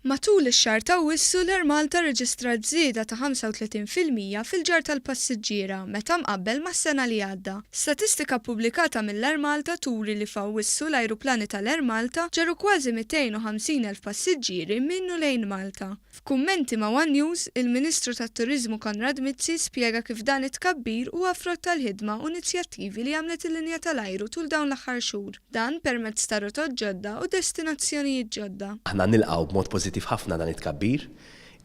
Matul ix-xahar t'Awwissu l-Air Malta rreġistrat żieda ta' 35% fil-ġarr tal-passiġġiera meta mqabbel mas-sena li għadda. Statistika ppubblikata mill-Air Malta turi li f'Awwissu l-ajruplani tal-Air Malta ġarru kważi 250,000 passiġġieri minn u lejn Malta. F'kummenti ma' one News, il-Ministru tat-Turiżmu Konrad Mizzi spjega kif dan it-tkabbir huwa frott tal-ħidma u inizjattivi li għamlet il-linja tal-ajru tul dawn l-aħħar xhur. Dan permezz ta' rotot ġodda u destinazzjonijiet ġodda. Aħna nilqgħu b'mod pożittiv ħafna dan it-tkabbir.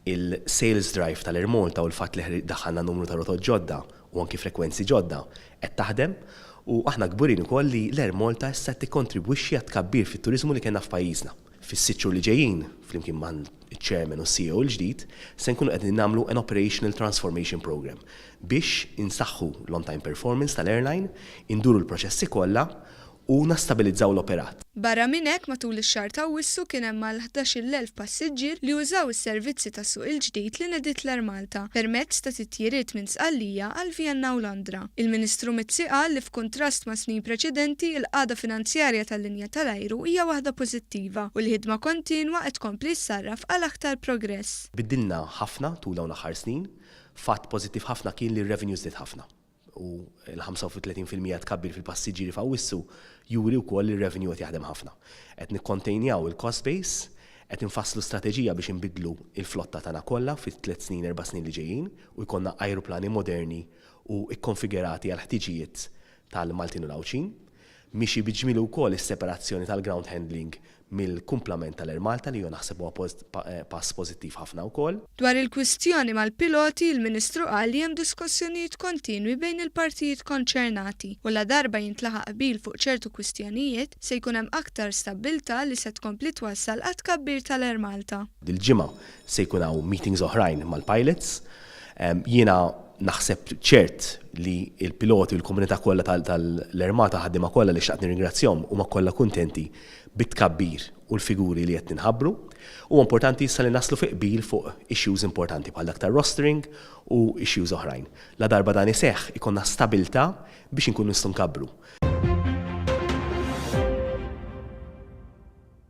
Il-sales drive tal-Air Malta u l-fatt li daħħalna numru ta' rotot ġodda u anki frekwenzi ġodda qed taħdem u aħna kburin ukoll li l-Air Malta issa qed tikkontribwixxi għat-tkabbir fit-turiżmu li kellna f'pajjiżna. Fis-sitt xhur li ġejjin, flimkien mal-Chairman u s-CEO l-ġdid, se nkunu qegħdin nagħmlu an operational transformation programme biex insaħħu l-on-time performance tal-airline, induru l-proċessi kollha u nastabilizzaw l-operat. Barra minn hekk, matul ix-xahar ta' Awwissu kien hemm mal-11,000 passiġġier li użaw is-servizzi tas-suq il-ġdid li nediet l-Air Malta, permezz ta' titjiriet minn Sqallija għal Vjenna u Londra. Il-Ministru Mizzi qal li f'kuntrast ma' snin preċedenti, il-qagħda finanzjarja tal-linja tal-ajru hija waħda pożittiva u l-ħidma kontinwa qed tkompli ssarraf għal aktar progress. Biddilna ħafna tul dawn l-aħħar snin. Fatt pożittiv ħafna kien li r-revenue żdied ħafna u l-35% tkabbir fil-passiġġieri f'Awwissu juri wkoll li r-revenue qed jaħdem ħafna. Qed nikkontejnjaw il-cost base, qed infasslu strateġija biex inbiddlu l-flotta tagħna kollha fit-tliet snin, 4 snin li ġejjin u jkollna ajruplani moderni u kkonfigurati għall-ħtiġijiet tal-Maltin u l-Għawdxin. Mixi bi ġmielu wkoll is-separazzjoni tal-ground handling mill-kumplament tal-Air Malta li hu naħseb huwa pass pożittiv ħafna wkoll. Dwar il-kwistjoni mal-piloti, il-Ministru qal li hemm diskussjonijiet kontinwi bejn il-partijiet konċernati u ladarba jintlaħaq qbil fuq ċertu kwistjonijiet, se jkun hemm aktar stabbiltà li se tkompli twassal għat-tkabbir tal-Air Malta. Dil-ġimgħa se jkun hawn meetings oħrajn mal-pilots. Jiena naħseb ċert li l-piloti u l-komunità kollha tal-Air Malta, ħaddiema kollha li xtaqt nirringrazzjahom, huma kollha kuntenti bit-tkabbir u l-figuri li qed ninħabbru. Huwa importanti issa li naslu fi qbil fuq issues importanti bħal dak tar-rostering u issues oħrajn. Ladarba dan iseħħ ikollna stabbiltà biex inkunu nistgħu nkabbru.